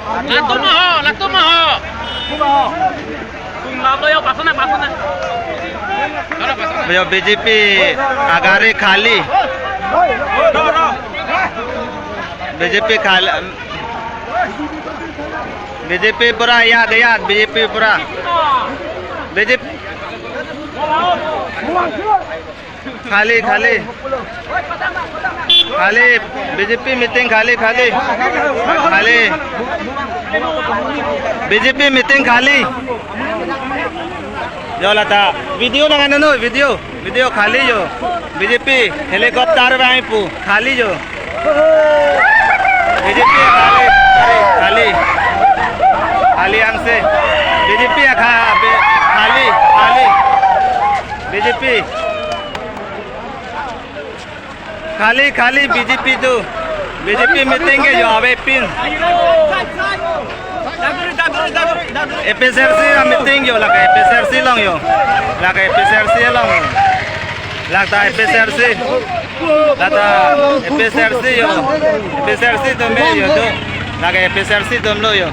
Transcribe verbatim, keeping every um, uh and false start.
Latum ho, latum ho. Tung latum yo, pasu na, pasu na. Yo, B J P agari khali. B J P khali. B J P pura ajat ajat, B J P pura. B J P khali, khali. Khali, B J P meeting khali, khali. Khali. B J P meeting khali. Yo lata. Video nang ano, video. Video khali yo. B J P helicopter vangpo. Khali yo. B J P khali, khali, khali. Khali angse. B J P kha-, be-, khali, khali. B J P. Khali, khali B J P do. B J P meeting ke yo avepin. A P H L C a meeting yo, lake A P H L C along yo. Lake A P H L C along. Lata A P H L C. Lata A P H L C yo. A P H L C atum yo do. Lake A P H L C atum lo yo.